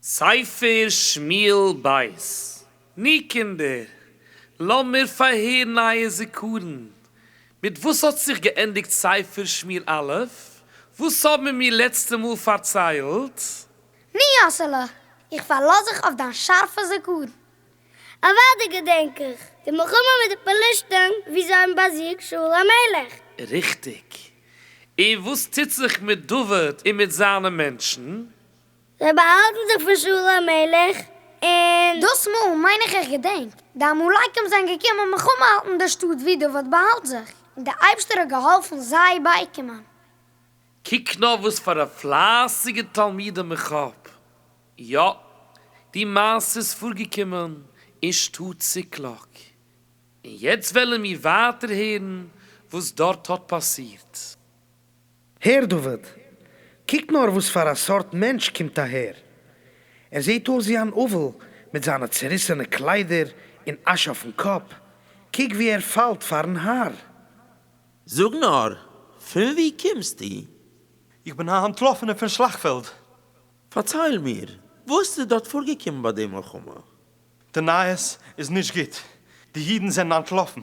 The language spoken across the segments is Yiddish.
ספר שמואל ב'. נו קינדער, לאמיר פארהערן אייער זיכרון. מיט וואס האט זיך געענדיגט ספר שמואל א'? וואס האבן מיר לעצטע מאל פארציילט? נו יאסעלע, איך פארלאז זיך אויף דיין שארפע זיכרון. אוודאי געדענק איך, די מלחמה מיט די פלישתים ווי זיי האבן באזיגט שאול המלך. ריכטיג. און וואס טוט זיך מיט דוד און מיט זיינע מענטשן? זיי באהאלטן זיך פון שאול המלך און. דאס מאל מיין איך איך געדענק, די עמלקים זענען געקומען מלחמה האלטן די שטאט ווי דוד באהאלט זיך, און דער אייבשטער האט געהאלפן זיי בייקומען. קוק נאר וואס פאר א פלייסיגע תלמידים איך האב. יא, די מעשה איז פארגעקומען אין שטאט ציקלאג. און יעצט וועלן מיר ווייטער הערן וואס דארט האט פאסירט. הער דוד, קוק נאר וואס פאר א סארט מענטש קומט אהער. ער זעט אויס ווי אן אבל מיט זיינע צעריסענע קליידער און אש אויפן קאפ, קוק ווי ער פאלט פארן האר. זאג נאר, פון וואו קומסטו? איך בין א אנטלאפענער פון שלאכטפעלד. פארצייל מיר, וואס איז דארט פארגעקומען ביי די מלחמה? די נייעס איז נישט גוט, די אידן זענען אנטלאפן,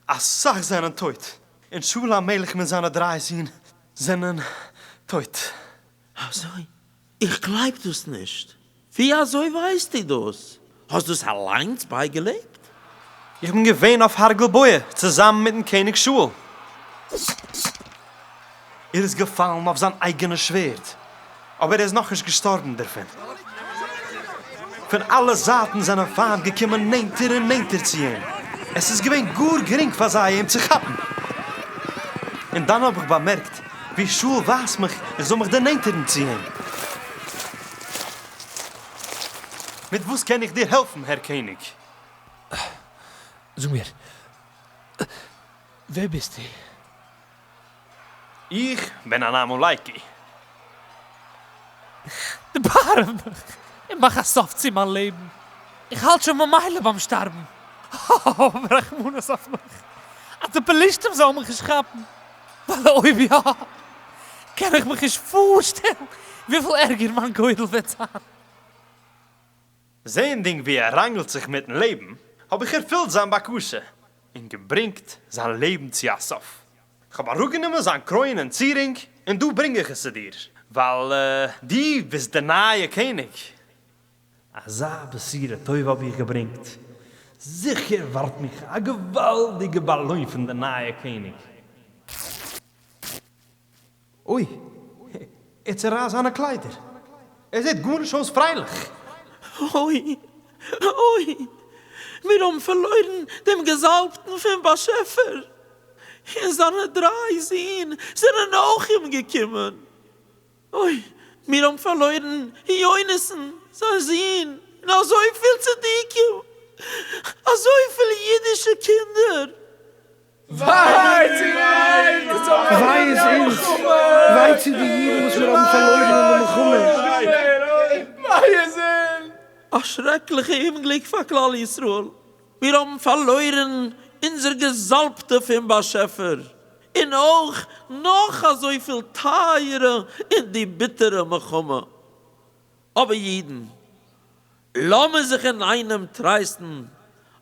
אסאך זענען טויט, און שאול המלך מיט זיינע דריי זין זענען טויט. אזוי? איך גלייב דאס נישט! ווי אזוי ווייסטו דאס? האסט דאס אליינס בייגעלעבט? איך בין געווען אויף הר גלבוע צוזאמען מיטן קעניג שאול. ער איז געפאלן אויף זיין אייגענע שווערד, אבער ער איז נאכנישט געשטארבן דערפון. פון אלע זייטן זענען פיינט געקומען נענטער און נענטער צו אים, עס איז געווען גאר גרינג פאר זיי אים צו כאפן. און דאן האב איך באמערקט ווי שאול ווייזט מיך איך זאל מיך דערנענטערן צו אים. מיט וואס קען איך דיר העלפן, הער קעניג? זאג מיר, ווער ביסטו? איך בין אן עמלקי. דערבארעם דיך און מאך א סוף צו מיין לעבן, איך האלט שוין ממילא ביים שטארבן, האב רחמנות אויף מיך, אז די פלישתים זאלן מיך נישט כאפן, ווייל אויב יא, קען איך מיך נישט פארשטעלן וויפיל ערגער מיין גורל וועט זיין. זעענדינג ווי ער ראנגלט זיך מיטן לעבן, האב איך ערפילט זיין בקשה און געברענגט זיין לעבן צו א סוף. כ'האב אראפגענומען זיין קרוין און צירונג, און דא ברענג איך עס צו דיר, ווייל דו ביסט דער נייער קעניג. אזא בשורה טובה האב איך געברענגט, זיכער ווארט מיך א געוואלדיגע באלוין פון דער נייער קעניג. אוי, ער צערייסט זיינע קליידער, ער זעט גארנישט אויס פרייליך. אוי, אוי, מיר האבן פארלוירן דעם געזאלבטן פון באשעפער, און זיינע דריי זין זענען אויך אומגעקומען. אוי, מיר האבן פארלוירן יונתן, זיין זון, און אזויפיל צדיקים, אזויפיל אידישע קינדער. וויי צו אונז! וויי איז אונז! וויי צו די אידן וואס מיר האבן פארלוירן אין די מלחמה! וויי איז אונז! א שרעקליכע אומגליק פאר כלל ישראל, מיר האבן פארלוירן אונזער געזאלבטע פון באשעפער, און אויך נאך אזויפיל טייערע אין די ביטערע מלחמה. אבער אידן, לאמיר זיך אינאיינעם טרייסטן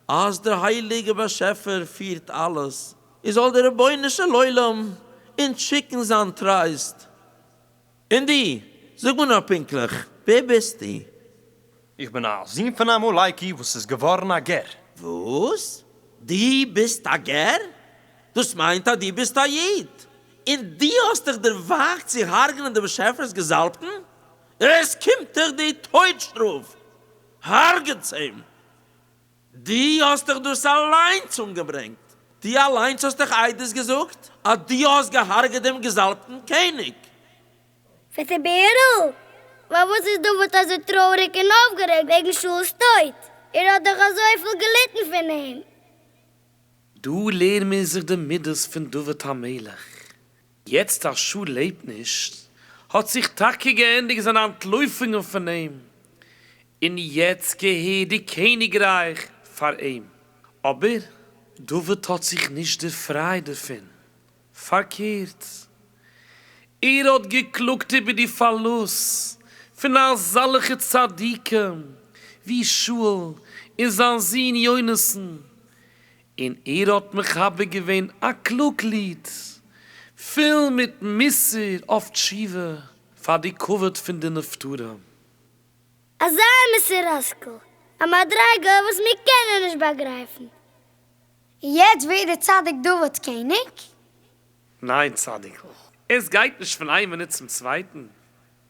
אז דער הייליגער באשעפער פירט אלעס, און זאל דער רבונו של עולם אונז שיקן זיין טרייסט. און דו, זאג מיר נאר פונקטליך, ווער ביסטו? איך בין א זון פון עמלקי וואס איז געווארן א גר. וואס? דו ביסט א גר? דאס מיינט אז דו ביסט א איד, און דו האסט דיך דערוואגט צו הרג'נען דעם באשעפער'ס געזאלבטן? עס קומט דיך די טויט שטראף! הרג'טס אים! דו האסט דיך דאס אליינס אנגעברענגט! דו אליינס האסט דיך עדות געזאגט אז דו האסט געהארגעט דעם געזאלבטן קעניג! פעטער בערל, פארוואס איז דוד אזוי טרויעריג און אויפגערעגט וועגן שאול'ס טויט? ער האט דאך אזויפיל געליטן פון אים. דא לערן מיר זיך די מידות פון דוד המלך. יעצט אז שאול לעבט נישט, האט זיך טאקע געענדיגט זיינע אנטלויפונגען פון אים, און יעצט געהערט די קעניגרייך פאר אים. אבער דוד האט זיך נישט דערפרייט דערפון, פארקערט, ער האט געקלאגט איבער די פארלוסט. פון אזאלכע צדיקים ווי שאול און זיין זון יונתן, און ער האט מחבר געווען א קלאג ליד פול מיט מוסר אויף תשובה פאר די כבוד פון די נפטרים. אזא מוסר השכל, א מדריגה וואס מיר קענען נישט באגרייפן. יעצט ווערט דער צדיק דוד קעניג? ניין צדיק'ל, עס גייט נישט פון איין מינוט צום צווייטן,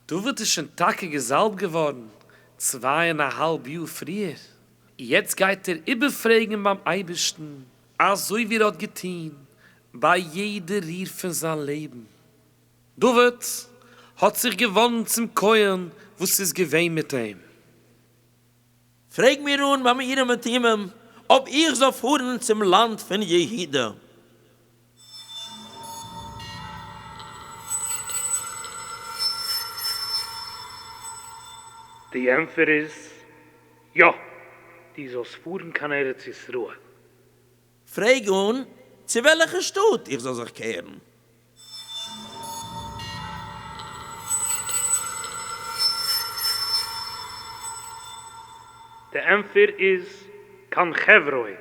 דוד איז שוין טאקע געזאלבט געווארן צוויי און א האלב יאר פריער, יעצט גייט ער איבערפרעגן ביים אייבערשטן אזוי ווי ער האט געטון ביי יעדע ריר פון זיין לעבן. דוד האט זיך געוואנדן צום כהן וואס איז געווען מיט אים. פרעג מיר אן ביים אורים ותומים אויב איך זאל פארן צום לאנד פון יהודה. די ענטפער איז, יא! דו זאלסט פארן קיין ארץ ישראל. פרעג אן צו וועלכע שטאט איך זאל זיך קערן. די ענטפער איז, קיין חברון.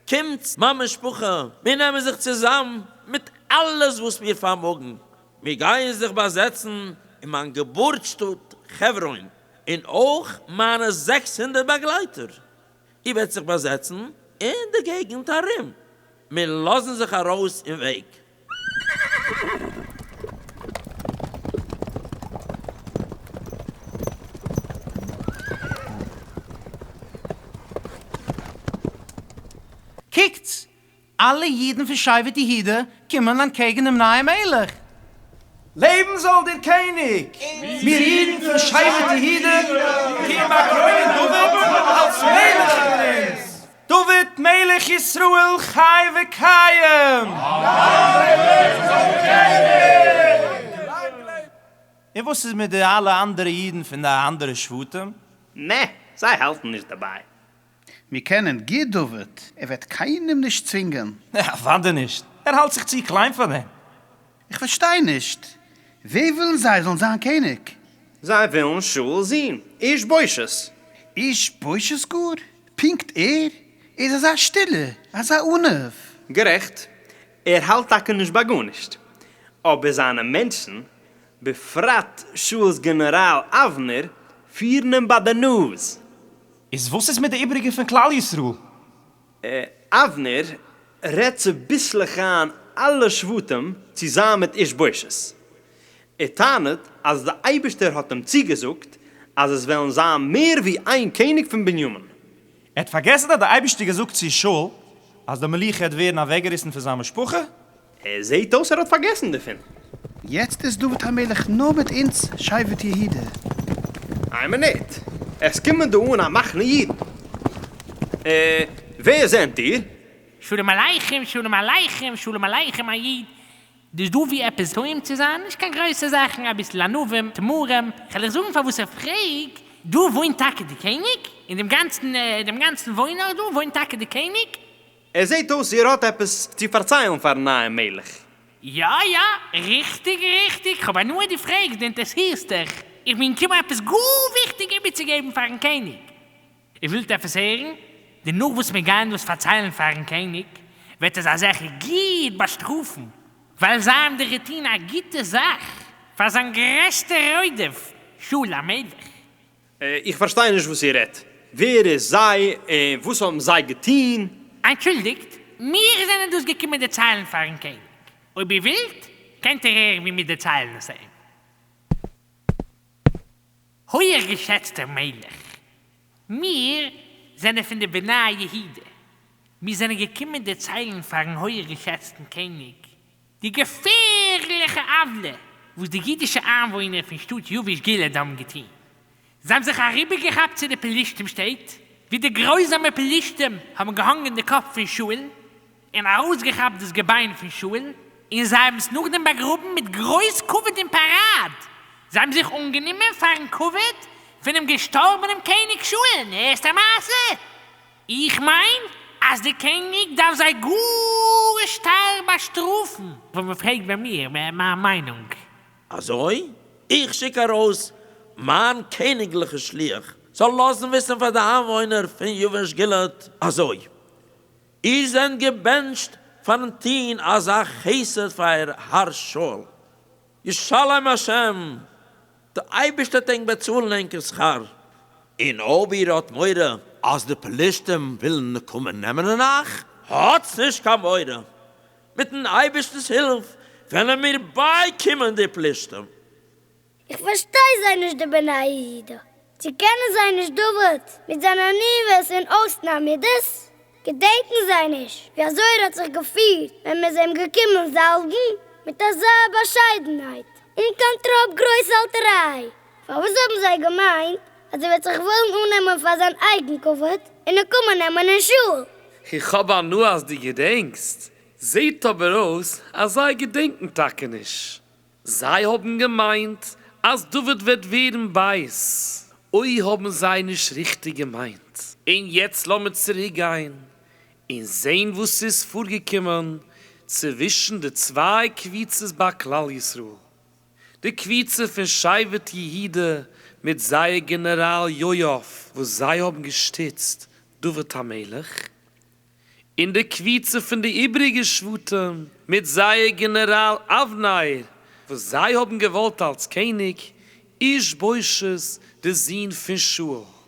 קומטס, מיין משפחה, מיר נעמען זיך צוזאם מיט אלעס וואס מיר פארמאגן, מיר גייען זיך באזעצן אין מיין געבורטסשטאט חברון, און אויך מיינע זעקס הונדערט באגלייטער. איר וועט זיך באזעצן אין די געגנט ארום, מיר לאזן זיך ארויס אין וועג. קוקטס! אלע אידן פון שבט יהודה קומען אנטקעגן דעם נייעם מלך! לעבן זאל דער קעניג! מיר אידן פון שבט יהודה טוען באקרוינען דוד אלס מלך איבער אונז! דוד מלך ישראל חי וקיים! לאנג לעבן דער קעניג! און וואס איז מיט די אלע אנדערע אידן פון די אנדערע שבטים? נע, זיי האלטן נישט דערביי. מיר קענען גוט דוד, ער וועט קיינעם נישט צווינגען. אוודאי נישט, ער האלט זיך צו קליין פאר דעם. איך פארשטיי נישט, ווער ווילן זיי זאלן זיין קעניג? זיי ווילן שאול'ס זון, איש בושת. איש בושת גאר? פונקט ער? ער איז אזא שטילער, אזא עניו. גערעכט, ער האלט טאקע נישט ביי גארנישט, אבער זיינע מענטשן, בפרט שאול'ס גענעראל אבנר, פירן אים ביי די נאז. איז וואס איז מיט די איבריגע פון כלל ישראל? אבנר רעדט צוביסלעך איין אלע שבטים צו זיין מיט איש בושת. ער טענה'ט אז די אייבישטער האט אים צוגעזאגט אז עס וועלן זיין מער ווי איין קעניג פון בנימין. ער האט פארגעסן אז די אייבישטער געזאגט צו שאול אז די מלוכה העט ווערן אוועקגעריסן פון זיין משפחה? עס זעהט אויס ער האט פארגעסן דערפון. יעצט איז דוד המלך נאר מיט אונז שבט יהודה. איין מינוט, עס קומען דא אן א מחנה אידן. אה, ווער זענט איר? שלום עליכם, שלום עליכם, שלום עליכם א איד. דאס דא ווי עפעס טועם צו זיין, נישט קיין גרויסע זאכן, אביסל ענבים, תמרים, כ'על דיך זאגן פארוואס איך פרעג, דא וואוינט טאקע די קעניג? אין דעם גאנצן, דעם גאנצן וואוינארט דא וואוינט טאקע די קעניג? עס זעט אויס איר האט עפעס צו פארציילן פארן נייעם מלך. יא יא, ריכטיג ריכטיג, כ'האב הנאה דו פרעגסט, דו אינטערעסירסט דיך, איך בין געקומען עפעס גאר וויכטיג איבערצוגעבן פארן קעניג. איר ווילט עפעס הערן? דערנאך וואס מיר גייען דאס פארציילן פארן קעניג, וועט ער זיי זעכער גוט באשטראפן, ווייל זיי האבן דאך געטון א גוטע זאך פאר זיין גרעסטע רודף, שאול המלך. איך פארשטיי נישט וואס איר רעדט. ווער איז זיי און וואס האבן זיי געטון? אנטשולדיגט, מיר זענען דאס געקומען דערציילן פארן קעניג. אויב איר ווילט, קענט איר הערן ווי מיר דערציילן עס אים. הויעכגעשעצטער מלך, מיר זענען פון די בני יהודה. מיר זענען געקומען דערציילן פארן הויעכגעשעצטן קעניג די געפערליכע עוולה וואס די אידישע איינוואוינער פון שטאט יביש גלעד האבן געטון. זיי האבן זיך אריבערגעכאפט צו די פלישתים שטעט, וואו די גרויזאמע פלישתים האבן געהאנגען די קאפ פון שאול און ארויסגעכאפט דאס געביין פון שאול, און זיי האבן עס נאכדעם באגראבן מיט גרויס כבוד און פאראד. זיי האבן זיך אנגענומען פארן כבוד פונעם געשטארבענעם קעניג שאול. הערסט א מעשה? איך מיין אז די קעניג דארף זיי גאר שטארק באשטראפן. ווען מען פרעגט ביי מיר מיין מיינונג. אזוי? איך שיק ארויס. מיין קעניגליכע שליח זאל לאזן וויסן פאר די איינוואוינער פון יבש גלעד אזוי, איר זענט געבענטשט פארן טוהן אזא חסד פאר אייער האר שאול. ישלם השם, די אייבערשטער וועט ענק באצאלן ענקער שכר. און אויב איר האט מורא אז די פלישתים ווילן נקמה נעמען אין אייך, האטס נישט קיין מורא, מיטן אייבערשטנ'ס הילף וועלן מיר בייקומען די פלישתים. איך פארשטיי זיי נישט די בני יהודה, צו קענען זיי נישט דוד מיט זיין עניוות און אויסנאם מידות? געדענקן זיי נישט ווי אזוי ער האט זיך געפירט ווען מען איז אים געקומען זאלבן? מיט אזא באשיידנהייט, אן קיין טראפ גרויסהאלטעריי. פארוואס האבן זיי געמיינט אז ער וועט זיך וועלן אננעמען פאר זיין אייגן כבוד און נקמה נעמען אין שאול? איך האב הנאה אז דו געדענקסט, זעט אבער אויס אז זיי געדענקן טאקע נישט. זיי האבן געמיינט אז דוד וועט ווערן בייז, אוי האבן זיי נישט ריכטיג געמיינט. און יעצט לאמיר צוריק גיין און זען וואס ס'איז פארגעקומען צווישן די צוויי קבוצות ביי כלל ישראל, די קבוצה פון שבט יהודה מיט זייער גענעראל יואב וואס זיי האבן געשטיצט דוד המלך, און די קבוצה פון די איבריגע שבטים מיט זייער גענעראל אבנר וואס זיי האבן געוואלט אלס קעניג איש בושת די זון פון שאול.